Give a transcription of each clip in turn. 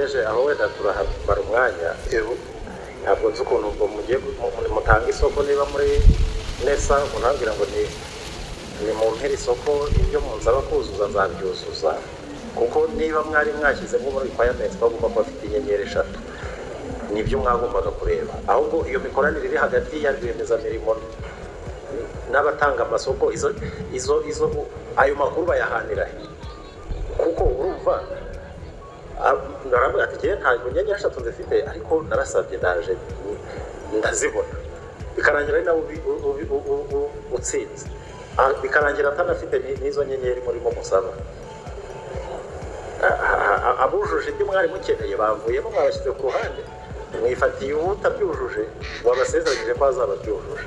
DG, aho wenda turahamara umwanya. Ntabwo nzi ukuntu ubwo mugiye mutanga isoko. Niba muri NESA umuntu ababwira ngo ni mumpere isoko, ibyo munsaba kuzuza nzabyuzuza, kuko niba mwari mwashyizemo muri requirements ko agomba kuba afite inyenyeri eshatu, nibyo mwagombaga kureba. Ahubwo iyo mikoranire iri hagati ya rwiyemezamirimo n'abatanga amasoko, izo ayo makuru bayahanira he? Kuko urumva naravuga ati: "Njyewe ntabwo inyenyeri eshatu nzifite, ariko narasabye, ndaje ndazibona." Bikarangira ari nawe utsinze. Bikarangira atanafite n'izo nyenyeri murimo musaba. Abujuje ibyo mwari mukeneye bavuyemo, mwabashyize ku ruhande, mwifatiye utabyujuje wabasezeranyije ko azaba abyujuje.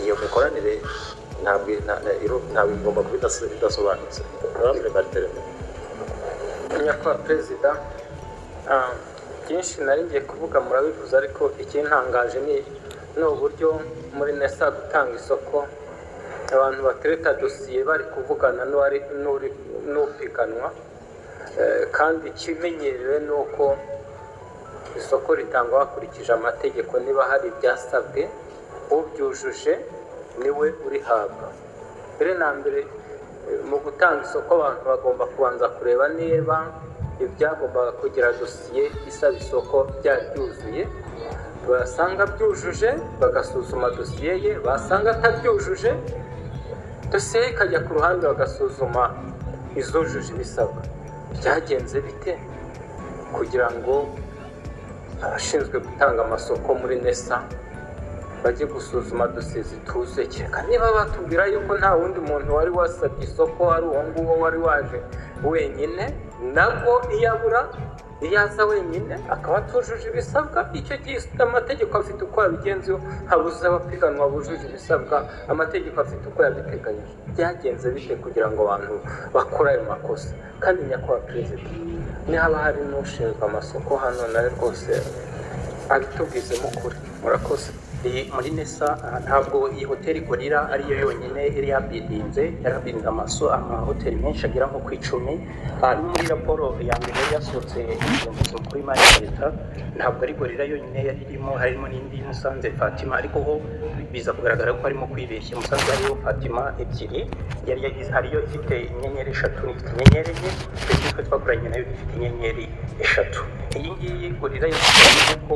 Iyo mikoranire ntabwo igomba kuba idasobanutse. Honorable Barthelemy. Nyakubahwa Perezida, byinshi nari ngiye kuvuga murabivuze, ariko ikintangaje ni uburyo muri NESA gutanga isoko abantu batereta dosiye bari kuvugana n'uwari n'upiganwa. Kandi ikimenyerewe ni uko isoko ritangwa hakurikije amategeko. Niba hari ibyasabwe, ubyujuje niwe urihabwa. Mbere na mbere, mu gutanga isoko abantu bagomba kubanza kureba niba ibyagombaga kugira dosiye isaba isoko byari byuzuye. Basanga byujuje, bagasuzuma dosiye ye. Basanga atabyujuje, dosiye ye ikajya ku ruhande, bagasuzuma izujuje ibisabwa. Byagenze bite kugira ngo abashinzwe gutanga amasoko muri NESA bajye gusuzuma dosiye zituzuye? Kereka niba batubwira yuko nta wundi muntu wari wasabye isoko, ari uwo nguwo wari waje wenyine. Nabwo iyo abura, iyo aza wenyine akaba atujuje ibisabwa, icyo gihe amategeko afite uko yabigenza. Iyo habuze abapiganwa bujuje ibisabwa, amategeko afite uko yabiteganyije. Byagenze bite kugira ngo abantu bakore ayo makosa? Kandi nyakubahwa Perezida, nihaba hari n'ushinzwe amasoko hano, nawe rwose abitubwizemo ukuri. Murakoze. Iyi muri NESA, ntabwo iyi hoteli Gorilla ariyo yonyine yari yabidinze. Yarabidinze amahoteli menshi agera nko ku 10. No muri raporo ya mbere yari yasohotse y'umugenzuzi mukuru w'imari ya leta, ntabwo ari Gorilla yonyine yari irimo, harimo n'indi Musanze Fatima, ariko ho biza kugaragara ko harimo kwibeshya. Musanze hariho Fatima ebyiri yari yagize, hariyo ifite inyenyeri eshatu n'ifite inyenyeri enye, ndetse twe twakoranye nayo ifite inyenyeri eshatu. Iyi ngiyi Gorilla yo, nk'uko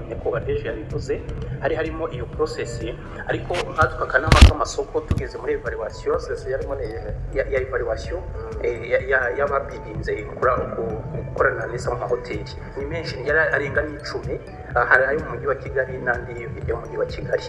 nyakubahwa DG yabivuze, hari harimo iyo process, ariko nkatwe akanama k'amasoko tugeze muri evaluation. Process yarimo ni iyihe? Ya evaluation y'ababidinze gukorana neza mu mahoteli ni menshi, yari arenga n'icumi. Hari ayo mu mujyi wa Kigali n'andi yo mu mujyi wa Kigali.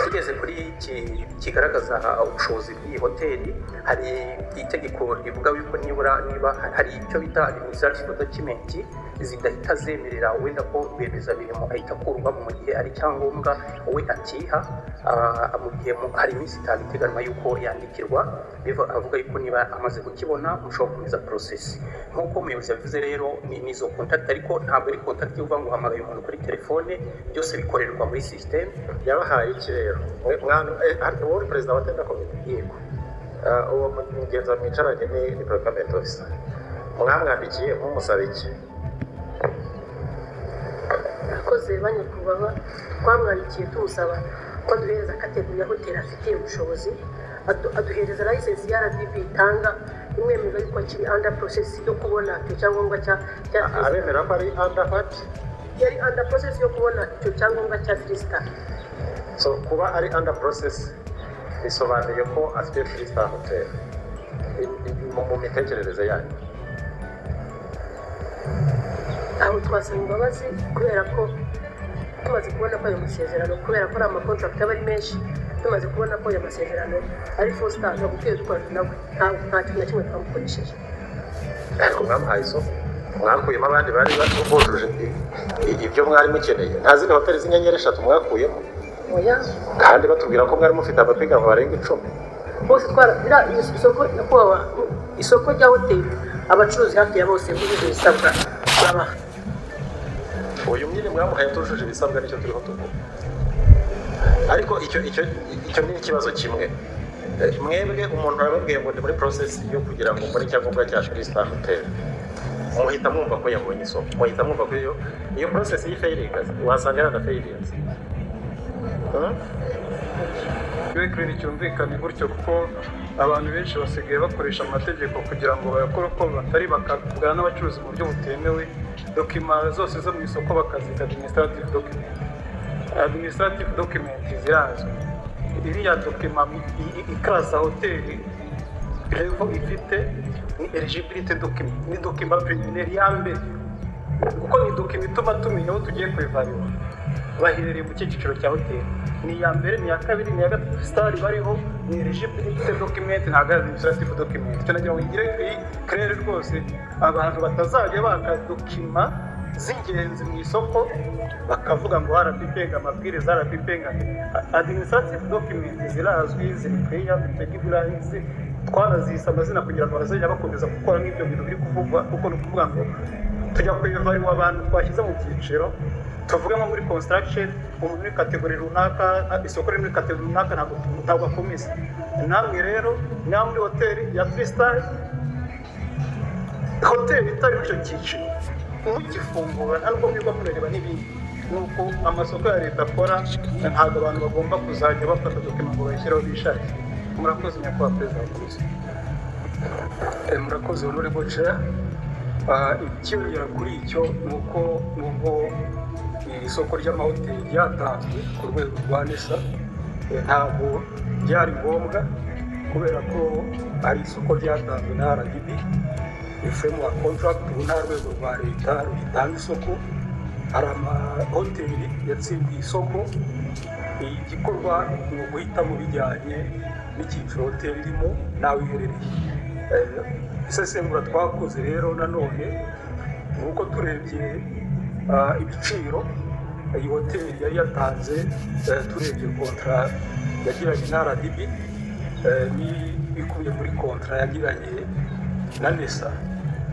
Tugeze kuri iki kigaragaza ubushobozi bw'iyi hoteli, hari itegeko rivuga yuko nibura niba hari icyo bita administrative document zidahita zemerera wenda ko rwiyemezamirimo ahita akurwamo mu gihe ari icyangombwa we atiha, mu gihe hari iminsi 5 iteganywa yuko yandikirwa, avuga yuko niba amaze kukibona mushobora gukomeza process. Nk'uko umuyobozi yabivuze rero, ni izo contact, ariko ntabwo ari contact uvuga ngo uhamagaye umuntu kuri telefone, byose bikorerwa muri system. Yabahaye iki rero? Wowe uri perezida wa tender committee? Yego. Uwo mugenzi mwicaranye ni procurement officer. Mwamwandikiye mumusaba iki? Akoze ba nyakubahwa, twamwandikiye tumusaba ko aduhereza category ya hoteli afitiye ubushobozi, aduhereza license ya RDB itanga imwemerera yuko akiri under process yo kubona icyo cyangombwa cya three star. Abemera ko ari under what? Yari under process yo kubona icyo cyangombwa cya three star. So kuba ari under process bisobanuye ko afite three star hotel mu mitekerereze yanyu? Aho twasaba imbabazi kubera ko tumaze kubona ko ayo masezerano, kubera ko ari amacontract aba ari menshi, tumaze kubona ko ayo masezerano ari four star, ntabwo ukwiye dukorana nawe. Nta kintu na kimwe twamukoresheje. Ariko mwamuhaye isoko, mwakuyemo abandi bari bujuje ibyo mwari mukeneye. Nta zindi hoteli z'inyenyeri eshatu mwakuyemo? Oya. Kandi batubwira ko mwari mufite abapiganwa barenga 10. Bose twara iriya isoko, nyakubahwa, isoko rya hoteli, abacuruzi hafi ya bose bujuje ibisabwa turabaha. Uyu nyine mwamuhaye atujuje ibisabwa, nicyo turiho tuvuga. Ariko icyo ni ikibazo kimwe. Mwebwe umuntu arababwiye ngo ndi muri process yo kugira ngo mbone icyangombwa cya three star hotel. Muhita mwumva ko yabonye isoko, muhita mwumva ko iyo process y'ifailinga wasanga yaranafailinze. Bibe clear, cyumvikane gutyo, kuko abantu benshi basigaye bakoresha amategeko kugira ngo bayakore uko batari, bakavugana n'abacuruzi mu buryo butemewe, document zose zo mu isoko bakazita administrative document. Administrative document zirazwi. Iriya document iclassa hoteli level ifite ni eligibility document, ni document préliminaire ya mbere, kuko ni document ituma tumenya aho tugiye kwevaluwa baherereye mu cyiciro cya hoteli. Ni iya mbere, ni iya kabiri, ni iya gatatu, star bariho ni eligibility document, ntabwo ari administrative document. Icyo nagira ngo ngire clair rwose, abantu batazajya baka document z'ingenzi mu isoko bakavuga ngo RDB ngo amabwiriza, RDB ngo administrative document. Zirazwi, ziri clear, zifite guidelines, twanazise amazina kugira ngo bazajya bakomeza gukora nk'ibyo bintu biri kuvugwa, kuko ni ukuvuga ngo tujya kwevaluwa abantu twashyize mu byiciro. Tuvuge nko muri construction, umuntu muri category runaka, isoko riri muri category runaka, ntabwo akomeza. Namwe rero, nawe muri hoteli ya three star, hoteli itari muri icyo cyiciro, mugifungura nta nubwo mwirwa murareba n'ibindi. Nuko amasoko ya leta akora, ntabwo abantu bagomba kuzajya bafata document ngo bayishyireho bishakiye. Murakoze, nyakubahwa perezida wa komisiyo. Murakoze, honorable chair. Ikiyongera kuri icyo ni uko nubwo isoko ry'amahoteli ryatanzwe ku rwego rwa NESA, ntabwo byari ngombwa kubera ko ari isoko ryatanzwe na RDB framework contract. Ubu nta rwego rwa leta rugitanga isoko. Hari amahoteli yatsindiye isoko, igikorwa ni uguhitamo bijyanye n'icyiciro hoteli irimo n'aho iherereye. Isesengura twakoze rero nanone ni uko turebye ibiciro iyi hoteli yari yatanze, turebye contrat yagiranye na RDB n'ibikubiye muri contrat yagiranye na NESA,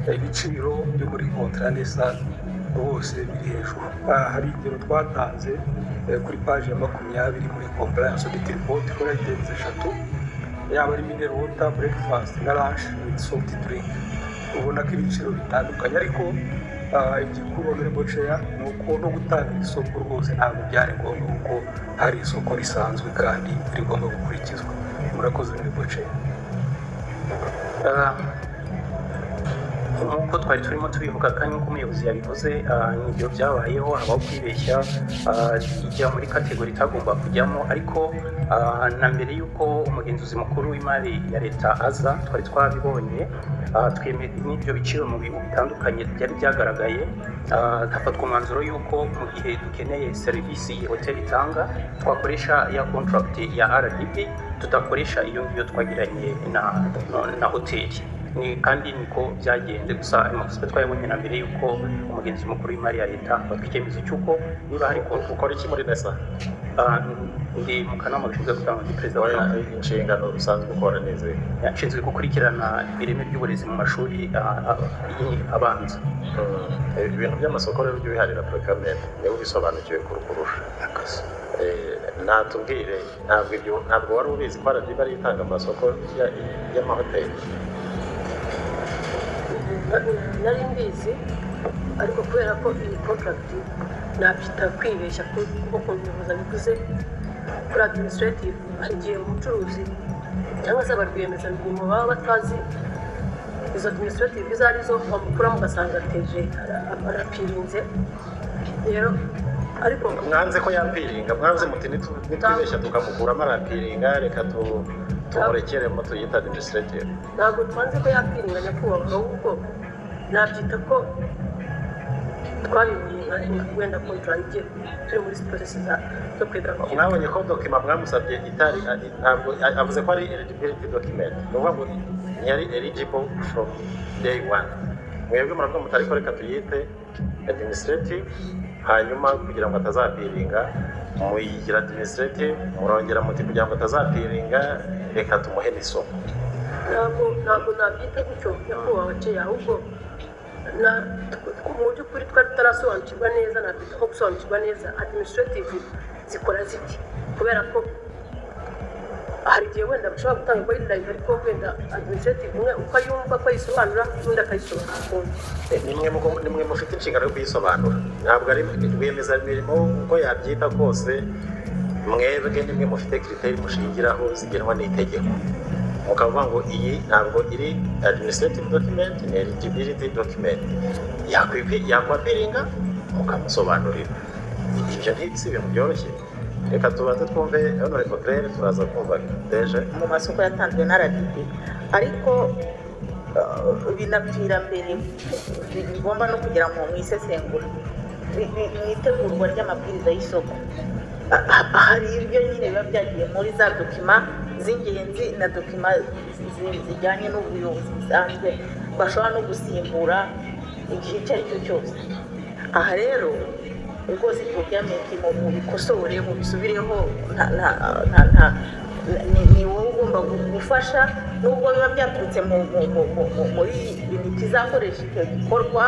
ibiciro byo muri contrat ya NESA rwose biri hejuru. Hari ingero twatanze kuri paji ya 20 muri compliance audit report, kuri items eshatu, yaba ari mineral water, breakfast na lunch with soft drink, ubona ko ibiciro bitandukanye. Ariko igikuru, honorable chair, ni uko no gutanga isoko rwose ntabwo byari ngombwa, kuko hari isoko risanzwe kandi rigomba gukurikizwa. Murakoze, honorable chair. Nk'uko twari turimo tubivuga kandi nk'uko umuyobozi yabivuze, nibyo byabayeho, habaho kwibeshya, ijya muri category itagomba kujyamo. Ariko na mbere y'uko umugenzuzi mukuru w'imari ya leta aza, twari twabibonye, twemeye n'ibyo biciro mu bintu bitandukanye byari byagaragaye, hafatwa umwanzuro y'uko mu gihe dukeneye serivisi iyi hoteli itanga twakoresha ya contract ya RDB, tudakoresha iyo ngiyo twagiranye na hoteli. Ni kandi niko byagenze. Gusa ayo makosa twayabonye na mbere y'uko umugenzuzi mukuru w'imari ya leta afata icyemezo cy'uko niba hari Ukora iki muri NESA? Ndi mu kanama gashinzwe gutanga, ndi perezida wa Oya, inshingano usanzwe ukora ni izihe? Nshinzwe gukurikirana ireme ry'uburezi mu mashuri abanza. Ibintu by'amasoko rero ujye ubiharira procurement, niwe ubisobanukiwe kurusha. Natubwire, ntabwo ibyo, ntabwo wari ubizi ko RDB ari itanga amasoko y'amahoteli? Nari mbizi, ariko kubera ko iyi contract nabyita kwibeshya, kuko umuyobozi abivuze kuri administrative, hari igihe umucuruzi cyangwa se abarwiyemezamirimo baba batazi izo administrative izo arizo, bamukuramo ugasanga ateje arappealinze rero. Ariko Mwanze ko yappealinga, mwanze muti nitwibeshya tukamukuramo arappealinga, reka tumurekeremo tuyita administrative. Ntabwo twanze ko yappealinga, nyakubahwa, ahubwo nabyita ko twabibonye nka wenda contrat igiye turi muri process zo kwiga. Mwabonye ko document mwamusabye itari, ntabwo avuze ko ari eligibility document, ni ukuvuga ngo ntiyari eligible from day one. Mwebwe muravuga muti ariko reka tuyite administrative, hanyuma kugira ngo atazappealinga muyigira administrative, murongera muti kugira ngo atazappealinga reka tumuhe n'isoko. Ntabwo nabyita gutyo, nyakubahwa chair, ahubwo mu by'ukuri twari tutarasobanukirwa neza, nabyita ko gusobanukirwa neza administrative zikora ziti, kubera ko Hari igihe wenda bashobora gutanga guideline, ariko wenda administrative umwe uko ayumva ko ayisobanura, n'undi akayisobanura ukundi. Nimwe mufite inshingano yo kuyisobanura, ntabwo ari rwiyemezamirimo uko yabyita kose. Mwebwe nimwe mufite critères mushingiraho zigenwa n'itegeko, mukavuga ngo iyi ntabwo iri administrative document, ni eligibility document. Yakwappealinga mukamusobanurira. Ibyo si ibintu byoroshye. Reka tubanze twumve honorable Claire, turaza kumva deje. Mu masoko yatanzwe na RDB, ariko binapfira mbere, bigomba no kugera mu isesengura, mu itegurwa ry'amabwiriza y'isoko. Hari ibyo nyine biba byagiye muri za documents z'ingenzi na documents zijyanye n'ubuyobozi busanzwe, bashobora no gusimbura igihe icyo ari cyo cyose. Aha rero rwose procurement mu bikosore, mu bisubireho. Ni wowe ugomba gufasha, nubwo biba byaturutse muri unit izakoresha icyo gikorwa,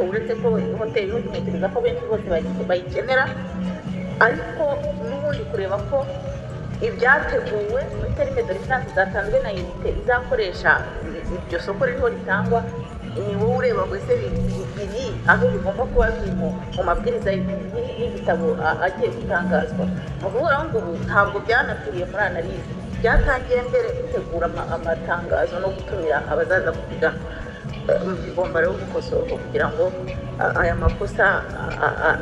uretse ko hoteli yo ntekereza ko benshi bose bayikenera, ariko n'ubundi kureba ko ibyateguwe muri termes de référence zatanzwe na unité izakoresha iryo soko ririho ritangwa, ni wowe ureba ngo ese biri aho bigomba kuba biri mu mabwiriza y'igitabo agiye gutangazwa. Ni ukuvuga ngo ubu ntabwo byanapfiriye muri analyse, byatangiye mbere gutegura amatangazo no gutumira abazaza gupiganwa. Bigomba rero gukosorwa kugira ngo aya makosa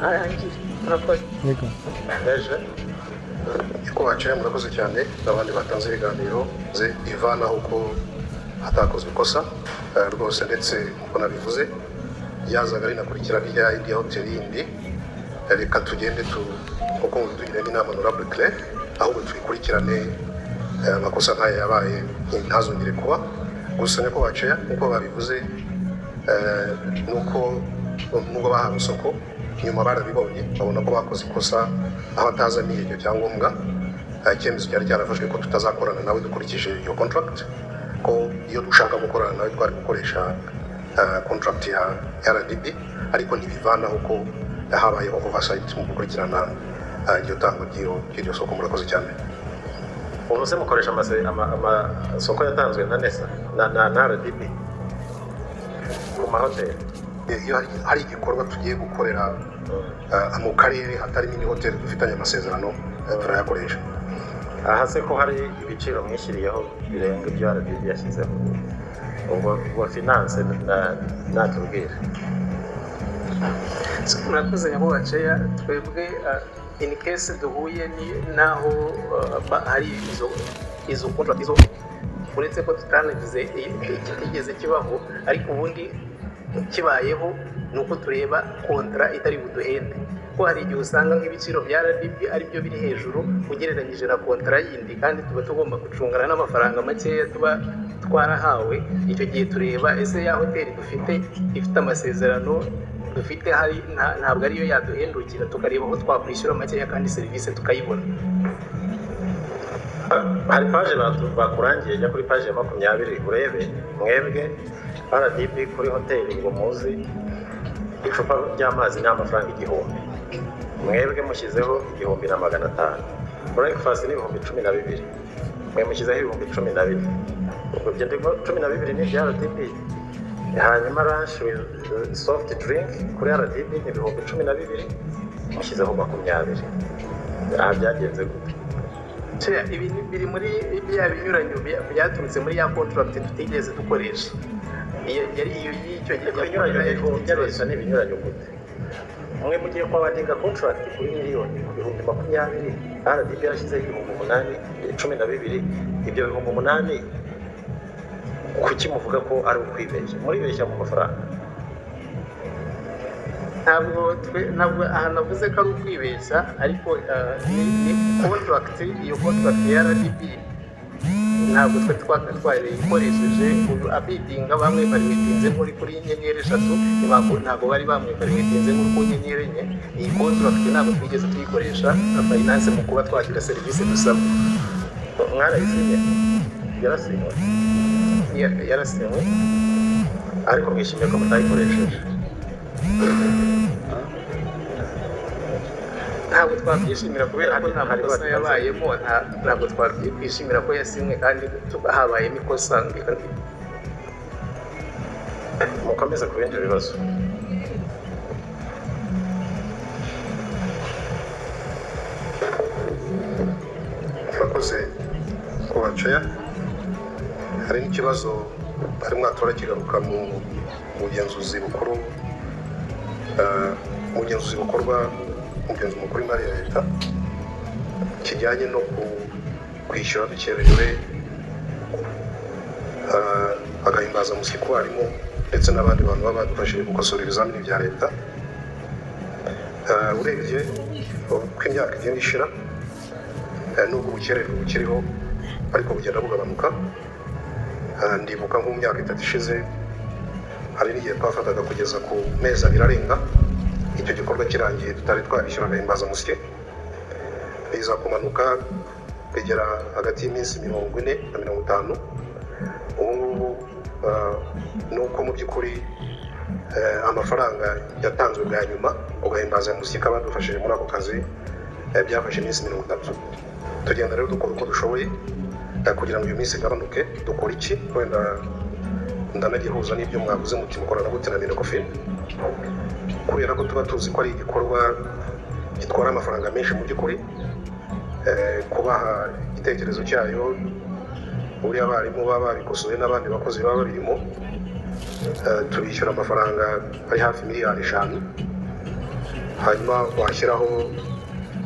arangire. Murakoze. Yego. Deje. Nyakubahwa Chair, murakoze cyane, n'abandi batanze ibiganiro ze ivanaho ko hatakozwe ikosa. Rwose ndetse uko nabivuze yazaga rinakurikira rya indi hoteli yindi. Reka tugende tu nkuko mubitugirira inama, honorable Claire, ahubwo tubikurikirane, amakosa nk'aya yabaye ntazongere kuba. Gusa nyakubahwa Chair, nkuko babivuze, nuko nubwo bahawe isoko nyuma barabibonye, babona ko bakoze ikosa aho atazaniye icyo cyangombwa. Icyemezo cyari cyarafashwe ko tutazakorana nawe dukurikije iyo contract, ko iyo dushaka gukorana nawe twari gukoresha contract ya RDB, ariko ntibivanaho ko habayeho oversight mu gukurikirana iryo tangwa ry'iryo soko. Murakoze cyane. Ubu se mukoresha amasoko yatanzwe na NESA na RDB ku mahoteli? Iyo hari igikorwa tugiye gukorera mu karere hatarimo indi hoteli dufitanye amasezerano, turayakoresha. Aha se ko hari ibiciro mwishyiriyeho birenga ibyo RDB yashyizeho? Ubwo finance natubwira. Murakoze nyakubahwa Chair. Twebwe in case duhuye n'aho hari izo contract zo, uretse ko tutanagize kitigeze kibaho, ariko ubundi kibayeho ni uko tureba contrat itari buduhende, ko hari igihe usanga nk'ibiciro bya RDB ari byo biri hejuru ugereranyije na contrat yindi, kandi tuba tugomba gucungana n'amafaranga makeya tuba twarahawe. Icyo gihe tureba ese ya hoteli dufite ifite amasezerano dufite hari ntabwo ariyo yaduhendukira, tukareba aho twakwishyura makeya kandi serivisi tukayibona. Hari page bakurangiye, jya kuri page ya 20 urebe. Mwebwe RDB kuri hoteli ngo muzi icupa ry'amazi ni amafaranga 1000, mwebwe mushyizeho 1500. Breakfast ni 12,000, mwe mushyizeho 14,000. Ubwo ibyo ndimo 12 ni ibya RDB. Hanyuma lunch with soft drink kuri RDB ni 12,000, mushyizeho 20. Aha byagenze gute? Chair, ibi biri muri bya binyuranyo byaturutse muri ya contract tutigeze dukoresha. Iyo yari iyo y'icyo gihe. Ibinyuranyo bya leta ni ibinyuranyo gute? Mwe mugiye kwawardinga contract kuri miliyoni ku 20,000, RDB yashyizeho 8000, 12. Ibyo 8000 kuki muvuga ko ari ukwibeshya? Muribeshya mu mafaranga? Ntabwo aha navuze ko ari ukwibeshya, ariko ni contract, iyo contract ya RDB ntabwo twe twayikoresheje. Abidinga bamwe bariwitinze nk'uri kuri inyenyeri eshatu, ntabwo bari bamwe bariwitinze nk'uri ku nyenyeri enye. Iyi contract ntabwo twigeze tuyikoresha na finance mu kuba twagira serivisi dusaba. Mwarayisinye? Yarasinywe? Yarasinywe. Ariko mwishimiye ko mutayikoresheje? Ntabwo twabyishimira kubera ko nta makosa yabayemo. Ntabwo twakwishimira ko yasinywe kandi habayemo ikosa. Mukomeze ku bindi bibazo. Murakoze kubaceya. Hari n'ikibazo bari mwatora kigaruka mu bugenzuzi bukuru, ubugenzuzi bukorwa umugenzuzi mukuru w'imari ya leta, kijyanye no kwishyura dukererewe agahimbazamusyi ku barimu ndetse n'abandi bantu baba badufashije gukosora ibizamini bya leta. Urebye uko imyaka igenda ishira, nubwo ubukererwe bukiriho ariko bugenda bugabanuka. Ndibuka nko mu myaka 3 ishize hari n'igihe twafataga kugeza ku mezi 2 arenga icyo gikorwa kirangiye tutari twabishyura agahimbazamusyi. Biza kumanuka bigera hagati y'iminsi 40 na 50. Ubu ngubu ni uko mu by'ukuri amafaranga yatanzwe bwa nyuma ugahimbazamusyi k'abadufashije muri ako kazi, byafashe iminsi 30. Tugenda rero dukora uko dushoboye kugira ngo iyo minsi igabanuke. Dukora iki? Wenda ndanagihuza n'ibyo mwavuze muti mukorana gute na MINECOFIN, kubera ko tuba tuzi ko ari igikorwa gitwara amafaranga menshi mu by'ukuri. Kubaha igitekerezo cyayo, buriya abarimu baba babikosoye n'abandi bakozi baba babirimo, tubishyura amafaranga ari hafi miliyari 5, hanyuma washyiraho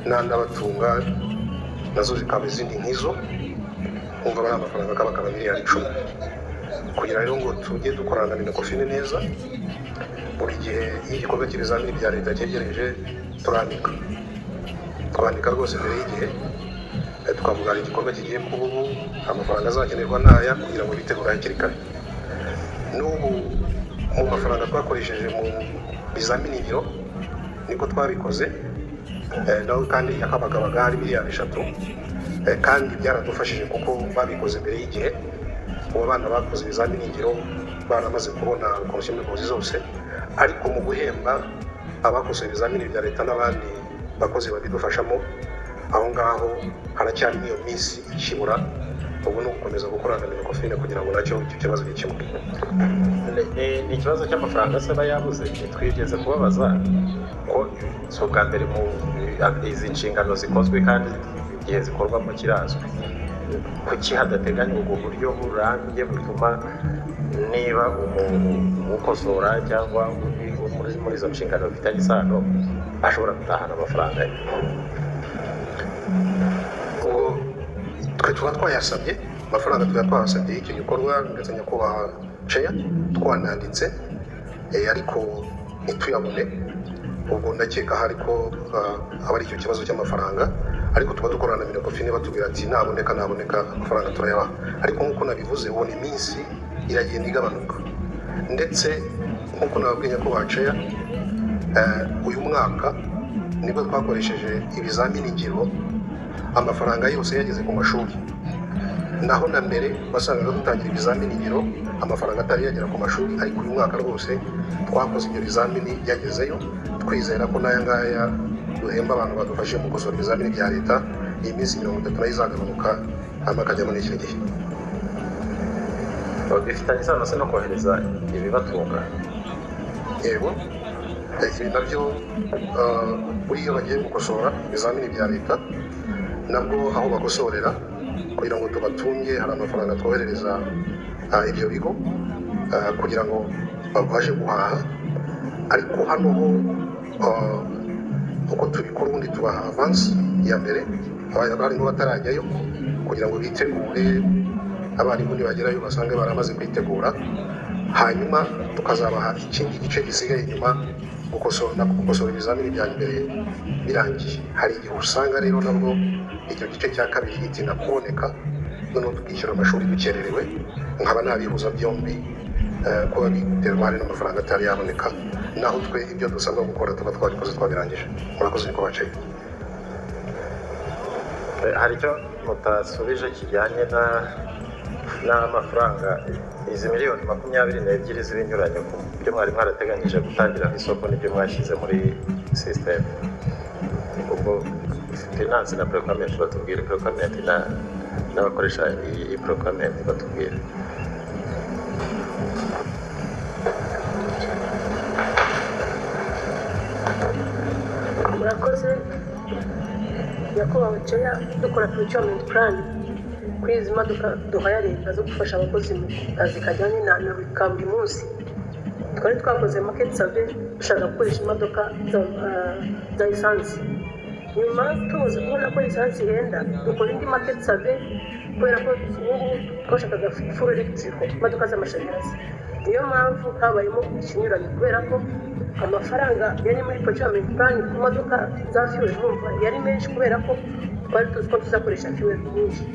n'andi abatunga nazo zikaba izindi nk'izo, wumva ari amafaranga akaba miliyari 10. Kugira rero ngo tujye dukorana na MINECOFIN neza, buri gihe iyo igikorwa cy'ibizamini bya leta cyegereje turandika, twandika rwose mbere y'igihe, tukavuga hari igikorwa kigiye kuba ubu, amafaranga azakenerwa n'aya, kugira ngo bitegure hakiri kare. N'ubu mu mafaranga twakoresheje mu bizamini ngiro niko twabikoze, naho kandi yakabagabaga hari miliyari 3, kandi byaradufashije kuko babikoze mbere y'igihe. Ubu abana bakoze ibizamini ngiro baramaze kubona consumables zose, ariko mu guhemba abakoze ibizamini bya leta n'abandi bakozi babidufashamo, aho ngaho haracyarimo iyo minsi ikibura. Ubu ni ugukomeza gukorana na MINECOFIN kugira ngo nacyo icyo kibazo gikemuke. Ni ikibazo cy'amafaranga se aba yabuze? Twigeze kubabaza ko si ubwa mbere mu izi nshingano zikozwe, kandi igihe zikorwamo kirazwi. Kuki hadateganywa ubwo buryo burambye butuma niba umuntu ukosora cyangwa undi muri izo nshingano bifitanye isano ashobora gutahana amafaranga ye? Ubwo twe tuba twayasabye amafaranga, tuba twayasabye y'icyo gikorwa, ndetse nyakubahwa ceya twananditse, ariko ntituyabone. Ubwo ndakeka hari ko aba ari icyo kibazo cy'amafaranga, ariko tuba dukorana na MINECOFIN batubwira ati naboneka, naboneka amafaranga turayabaha. Ariko nk'uko nabivuze, ubona iminsi iragenda igabanuka, ndetse nk'uko nababwiye nyakubahwa ceya, uyu mwaka nibwo twakoresheje ibizamini ngiro amafaranga yose yageze ku mashuri. Naho na mbere wasangaga dutangira ibizamini ngiro amafaranga atari yagera ku mashuri, ariko uyu mwaka rwose twakoze ibyo bizamini byagezeyo. Twizera ko n'aya ngaya duhemba abantu badufashije mu gukosora ibizamini bya leta, iyi minsi 30 nayo izagabanuka, hanyuma akajyamo n'icyo gihe. Bifitanye isano se no kohereza ibibatunga? Yego. Ibi nabyo, buriya iyo bagiye gukosora ibizamini bya leta, nabwo aho bakosorera kugira ngo tubatunge hari amafaranga twoherereza ibyo bigo kugira ngo babashe guhaha. Ariko hano ho uko tubikora, ubundi tubaha avansi ya mbere abarimu batarajyayo kugira ngo bitegure, abarimu nibagerayo basange baramaze kwitegura, hanyuma tukazabaha ikindi gice gisigaye nyuma gukosora ibizamini bya mbere birangiye. Hari igihe usanga rero nabwo icyo gice cya kabiri gitinda kuboneka, noneho tukishyura amashuri dukererewe. Nkaba nabihuza byombi, kuba biterwa hari n'amafaranga atari yaboneka, naho twe ibyo dusabwa gukora tuba twabikoze, twabirangije. Murakoze niko bacaye. Hari icyo mutasubije kijyanye n'amafaranga, izi miliyoni 22 z'ibinyuranye ku byo mwari mwarateganyije gutangira isoko n'ibyo mwashyize muri sisiteme. Ubwo Finance na procurement batubwire, procurement na n'abakoresha iyi procurement batubwire. Murakoze, nyakubahwa Chair. Dukora procurement plan kuri izi modoka duhaye leta zo gufasha abakozi mu kazi kajyanye na ka buri munsi, twari twakoze market survey dushaka gukoresha imodoka za esansi. Nyuma tumaze kubona ko esansi ihenda, dukora indi market survey kubera ko ubu twashakaga full electrical, imodoka z'amashanyarazi. Niyo mpamvu habayemo ikinyuranyo, kubera ko amafaranga yari muri procurement plan ku modoka za fuel mwumva yari menshi, kubera ko twari tuzi ko tuzakoresha fuel nyinshi.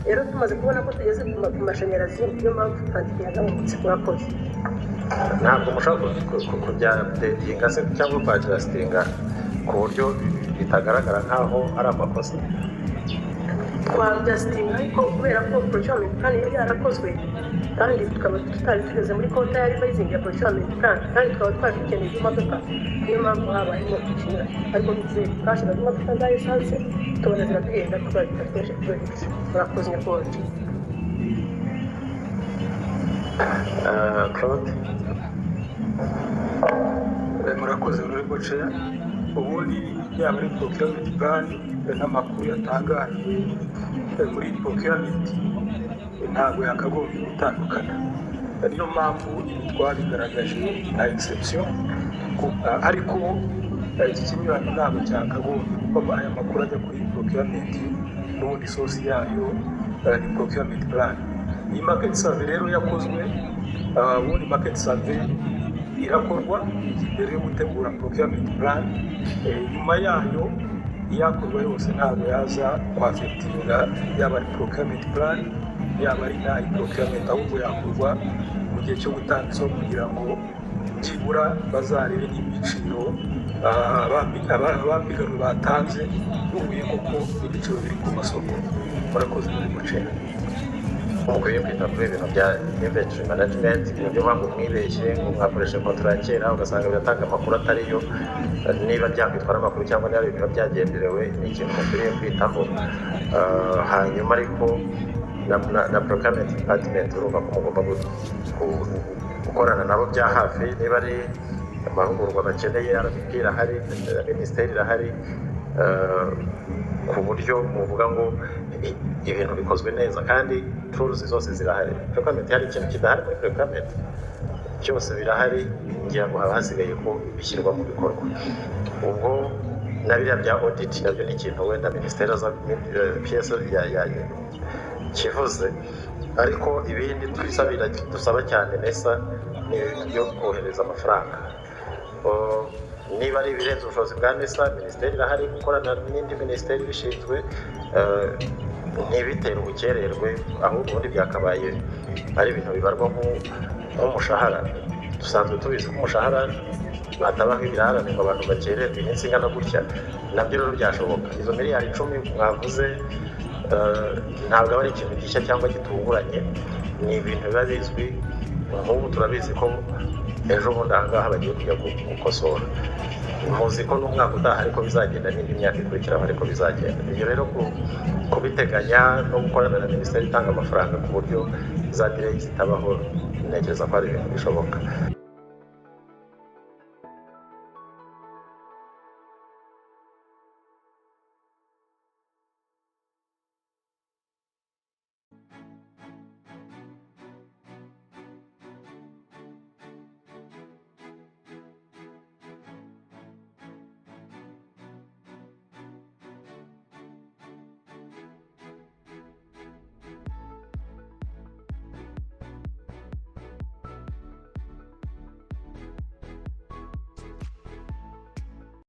Rero tumaze kubona ko tugeze ku mashanyarazi, niyo mpamvu quantité yagabanutse. Murakoze. Ntabwo mushobora kubya-updatinga se cyangwa kwa-adjustinga ku buryo bitagaragara nk'aho ari amakosa? Twa-adjustinga, ariko kubera ko procurement plan yari yarakozwe kandi tukaba tutari tugeze muri quarter ya revising ya procurement plan, kandi tukaba twari dukeneye imodoka, niyo mpamvu habayemo ikinyuranyo. Ariko twashakaga imodoka za esanse, tubona ziraduhenda, tukaba dukoresha fuel. Murakoze, nyakubahwa. Claude. Murakoze, honorable chair. Ubundi yaba ari procurement plan n'amakuru yatangajwe muri procurement ntabwo yakagombye gutandukana. Niyo mpamvu ibi twabigaragaje nka exception. Ariko iki kinyuranyo ntabwo cyakagombye, kuko aya makuru ajya kuri procurement n'ubundi source yayo ni procurement plan. Iyi market survey rero yakozwe, ubundi market survey irakorwa mbere yo gutegura procurement plan. Nyuma yayo iyakorwa yose ntabwo yaza kwa-affectinga yaba ari procurement plan, yaba ari na procurement, ahubwo yakorwa mu gihe cyo gutanga isoko kugira ngo byibura bazarebe n'ibiciro abapiganwe batanze bihuye koko n'ibiciro biri ku masoko. Murakoze muri muceri. Mukwiye kwita kuri ibintu bya inventory management, ibintu byo ngo mwibeshye ngo mwakoreshe kontra ya kera, ugasanga biratanga amakuru atariyo. Niba byakwitwara amakuru cyangwa niba ibintu byagenderewe, ni ikintu mukwiriye kwitaho. Hanyuma ariko na procurement department urumva ko mugomba gukorana nabo bya hafi. Niba ari amahugurwa bakeneye, RBP irahari, minisiteri irahari, ku buryo muvuga ngo ibintu bikozwe neza kandi tools zose zirahari. Procurement, hari ikintu kidahari muri procurement? Byose birahari, ngira ngo haba hasigaye ko bishyirwa mu bikorwa. Ubwo na biriya bya audit nabyo ni ikintu wenda minisiteri aza PS ya kivuze. Ariko ibindi twisabira, dusaba cyane NESA, ni ibintu byo kohereza amafaranga. Niba ari ibirenze ubushobozi bwa NESA, minisiteri irahari gukorana n'indi minisiteri ibishinzwe, ntibitere ubukererwe. Ahubwo ubundi byakabaye ari ibintu bibarwa nk'umushahara. Dusanzwe tubizi ko umushahara hatabaho ibirarane ngo abantu bakererwe iminsi ingana gutya. Nabyo rero byashoboka. Izo miliyari 10 mwavuze ntabwo aba ari ikintu gishya cyangwa gitunguranye, ni ibintu biba bizwi. Nk'ubu turabizi ko ejo bundi aha ngaha bagiye kujya gukosora. Muzi ko n'umwaka utaha ariko bizagenda, n'indi myaka ikurikiraho ariko bizagenda. Ibyo rero kubiteganya no gukorana na minisiteri itanga amafaranga ku buryo za delay zitabaho, ntekereza ko ari ibintu bishoboka.